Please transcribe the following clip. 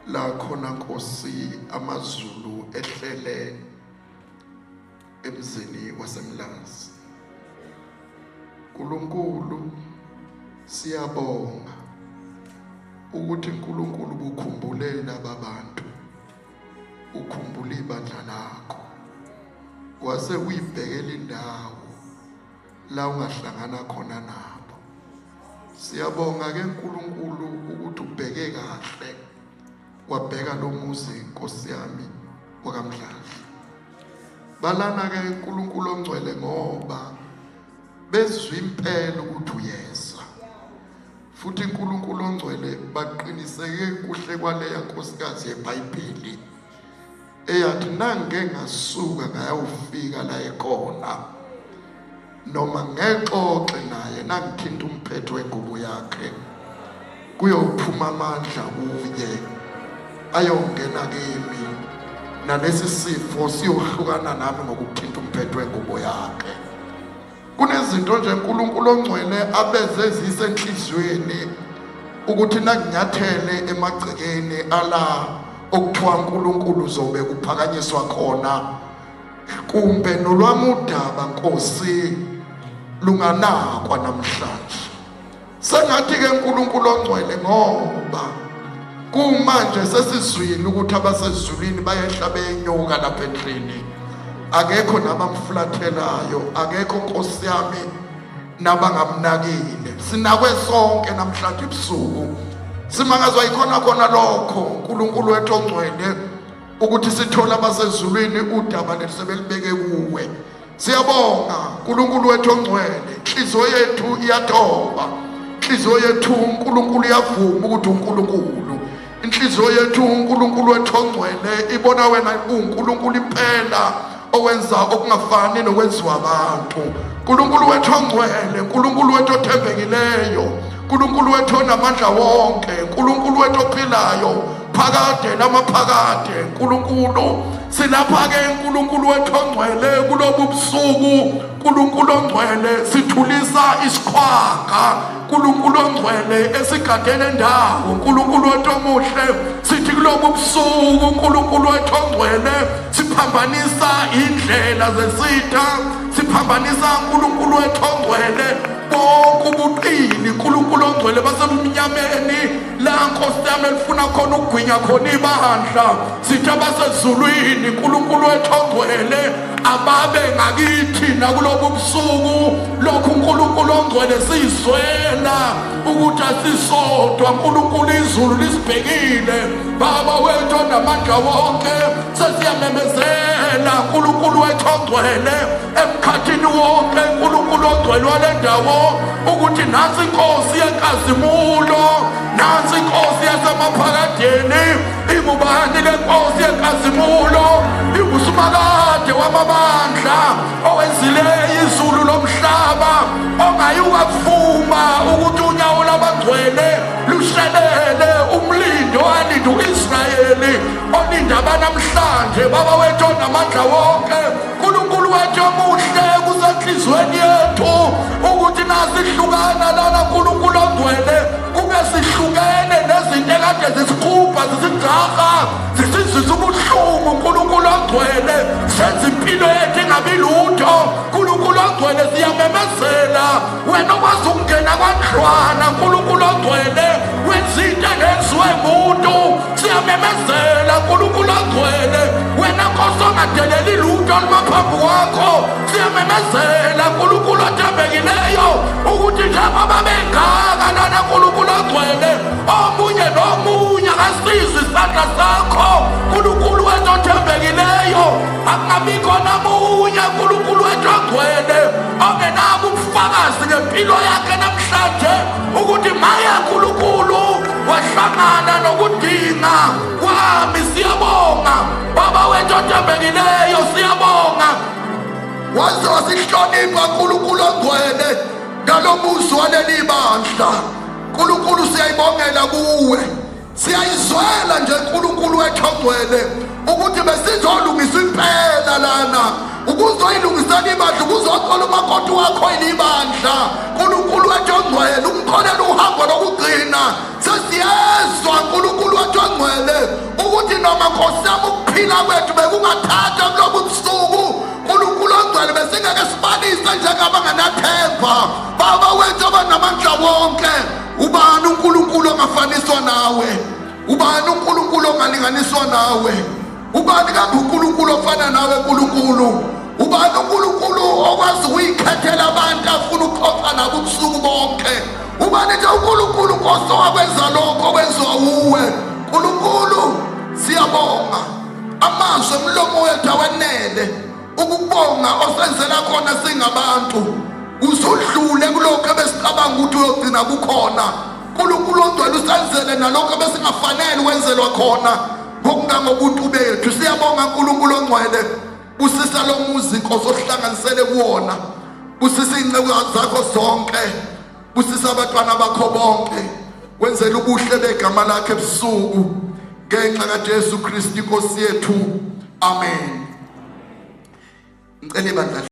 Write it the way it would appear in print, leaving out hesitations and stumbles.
La khona Nkosi amazulu ehlele emzini waseMlazi. Nkulunkulu siyabonga ukuthi uNkulunkulu ukukhumbule laba bantu, ukhumbule ibandla lakho, wase uyibhekela indawo la ungahlangana khona nabo. Siyabonga ke uNkulunkulu ukuthi ubheke kahle, wabheka lo muzi Nkosi yami wakaMdladla. Balana ke uNkulunkulu ongcwele ngoba bezwa impela ukuthi uyeza. Futhi uNkulunkulu ongcwele baqiniseke kuhle kwaleya nkosikazi yeBhayibheli eyathi nange ngasuka ngayawufika la ekhona noma ngexoxe naye nangithinta umphetho wengubo yakhe kuyophuma amandla kuye ayongena kimi nalesi sifo siyohlukana nami ngokuthinta umphetho wengubo yakhe. Kunezinto nje uNkulunkulu ongcwele abeze zisenhliziyweni ukuthi nakunyathele emagcekeni ala okuthiwa uNkulunkulu uzobe kuphakanyiswa khona, kumbe nolwami udaba Nkosi lunganakwa namhlanje. Sengathi ke uNkulunkulu ongcwele, ngoba kumanje sesizwile ukuthi abasezulwini bayehla benyuka lapha endlini, akekho nabamfulathelayo, akekho Nkosi yami nabangamnakile. Sinakwe sonke namhlanje ebusuku, simangazwa yikhona khona lokho uNkulunkulu wethu ongcwele ukuthi sithole abasezulwini udaba lethu sebelibeke kuwe. Siyabonga uNkulunkulu wethu ongcwele, inhliziyo yethu iyathoba, inhliziyo yethu uNkulunkulu iyavuma ukuthi uNkulunkulu, inhliziyo yethu uNkulunkulu wethu ongcwele ibona wena uNkulunkulu impela owenza okungafani nokwenziwa abantu. uNkulunkulu wethu ongcwele, uNkulunkulu wethu othembekileyo, uNkulunkulu wethu onamandla wonke, uNkulunkulu wethu ophilayo phakade namaphakade. Nkulunkulu silapha ke uNkulunkulu wethu ongcwele kulobu busuku, uNkulunkulu ongcwele sithulisa isiqhwaga, uNkulunkulu ongcwele esigadele ndawo, uNkulunkulu wethu omuhle sithi kulobu busuku uNkulunkulu wethu ongcwele siphambanisa indlela zesitha, siphambanisa uNkulunkulu wethu ongcwele bonke ubuqili uNkulunkulu ongcwele basebumnyameni la Nkosi yami elifuna khona ukugwinya khona ibandla. Sithi abasezulwini uNkulunkulu wethu ongcwele ababe ngakithi nakulobu busuku lokhu uNkulunkulu ongcwele siyizwela ukuthi asisodwa uNkulunkulu izulu lisibhekile. Baba wethu onamandla wonke sesiyamemezela uNkulunkulu wethu ongcwele emkhathini wonke uNkulunkulu ongcwele wale ndawo ukuthi nansi inkosi yenkazimulo, nansi inkosi yasemaphakadeni. Ingubani le nkosi yenkazimulo? Ingusimakade wamabandla owenzileyo izulu lomhlaba, ongayukavuma ukuthi unyawo lwabangcwele lushelele, umlindi owalinda u-Israyeli, olinda abanamhlanje. Baba wethu onamandla wonke, uNkulunkulu wethu omuhle, kusenhliziyweni yethu ukuthi nasihlukana lana uNkulunkulu ongcwele kube sihlukene nezinto ekade zisikhupha zisijaha zisizwisa ubuhlungu. uNkulunkulu ongcwele senza impilo yethu ingabi lutho. uNkulunkulu ongcwele siyamemezela wena okwazi ukungena kwandlwana. uNkulunkulu ongcwele wenza into engenziwe muntu. Siyamemezela uNkulunkulu ongcwele wena Nkosi ongadeleli lutho olumaphambi kwakho. Siyamemezela uNkulunkulu othembekileyo ukuthi njengoba bengaka lana uNkulunkulu ongcwele omunye nomunye akasizwe isandla sakho uNkulunkulu wethu othembekileyo. Akungabikho namunye uNkulunkulu wethu ongcwele ongenabo ubufakazi ngempilo yakhe namhlanje ukuthi maye uNkulunkulu wahlangana nokudinga kwami. Siyabonga Baba wethu othembekileyo, siyabonga waze wasihlonipha uNkulunkulu ongcwele ngalomuzi waleli bandla. uNkulunkulu siyayibongela kuwe, siyayizwela nje uNkulunkulu wethu ongcwele ukuthi besizolungisa impela lana ukuzoyilungisela ibandla, ukuzothola umakoti wakho ilibandla. uNkulunkulu wethu ongcwele umkholela uhambo lokugcina. Sesiyezwa uNkulunkulu wethu ongcwele noma Nkosi yami ukuphila kwethu bekungathathwa kulobu busuku, uNkulunkulu ongcwele, besingeke sibalise njengabanganathemba. Baba wethu abanamandla wonke, ubani uNkulunkulu ongafaniswa nawe? Ubani uNkulunkulu ongalinganiswa nawe? Ubani kambe uNkulunkulu ofana nawe Nkulunkulu? Ubani uNkulunkulu okwazi ukuyikhethela abantu afuna ukuxoxa nabo ubusuku bonke? Ubani nje uNkulunkulu Nkosi owakwenza lokho okwenziwa wuwe? Nkulunkulu, siyabonga. Amazwi emlomo wethu awenele ukubonga osenzela khona singabantu. Usudlule kulokho ebesicabanga ukuthi uyogcina kukhona. uNkulunkulu ongcwele, usenzele nalokho ebesingafanele ukwenzelwa khona ngokungangobuntu bethu. Siyabonga uNkulunkulu ongcwele. Busisa lo muzi Nkosi ohlanganisele kuwona, busisa iy'nceku zakho zonke, busisa abantwana bakho bonke, wenzele ubuhle begama lakhe ebusuku, ngenxa kaJesu Kristu inkosi yethu, amen. Ngicela ibandla.